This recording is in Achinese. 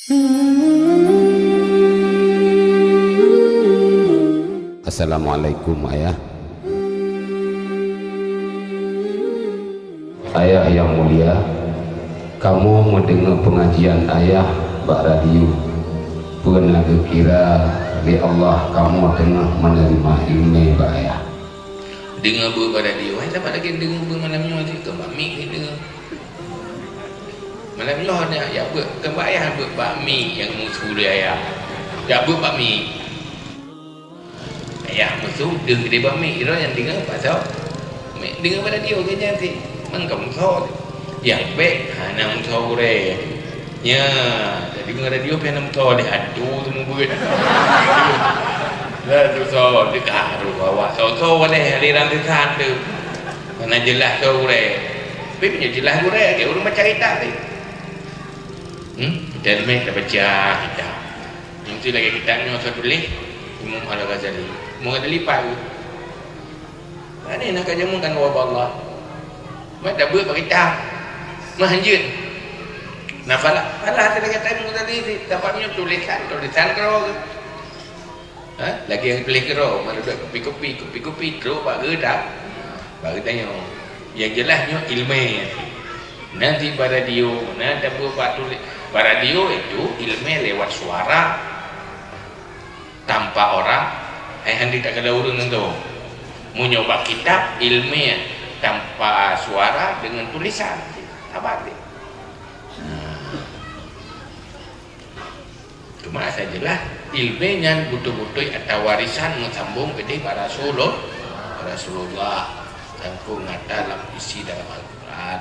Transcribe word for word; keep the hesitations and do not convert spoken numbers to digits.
Assalamualaikum, Ayah. Ayah yang mulia, kamoe meudeungoe peungajian Ayah bak radio. Peue na geukira lé Allah kamoe teungoh meuneurima ileumèe bak Ayah. Deungoe beuet bak radio, hai saban lagèe deungoe beuet malam nyoe cit, keu bak mik deungoe. Malam nyoe nyan jak beuet, keu bak Ayah beuet bak mik nyang meusu lé Ayah. Jak beuet bak mik. Ayah meusu deuh keudéh bak mik, droe nyang deungoe bak soe? Mik deungoe bak radio keu nyan cit. Mangkam soe? Nyang bèk hana meusoe gurèe. Nya, jadi deungoe radio pih hana meusoe lé hantu teumeubeuet. Lah tu soe, deugah tu awak soe-soe walèh aliran sesat tu. Hana jeulaih soe gurèe. Tapi meunyoe jeulaih gurèe, lagèe ureueng baca kitab tadi. Hmm? Kita meh tabaca kitab. Mungkin lagèe kitab nyoe soe tuléh, Imam Al-Ghazali. Imam Ghazali paih. Nyan na ka jameun kan wabah Allah. Mat tabeuet bak kitab. Meuhanjeuet. Nah, falah, falah tadi kata Imam Ghazali, tapak nyoe tulésan, tulésan keudroe. Ha? Lagèe nyang tuléh keudroe, meunurot kupi-kupi, kupi-kupi, trok bak geuda. Bak geuda nyoe. Nyang jeulaih nyoe ileumèe. Nanti bak radio, na tabeuet bak tuléh. Bak radio itu ileumèe lewat suara. Tanpa orang, hai hana takalon ureueng nyan tu. Meunyoe bak kitab, ileumèe tanpa suara dengan tulisan. Saban deh. Nah. Cuma asai jeulaih, ileumèe nyan beutôi-beutôi atawa warisan meusambông keudéh bak Rasulul-, Rasulullah. Sangkong nyata lam isi dalam Al-Quran.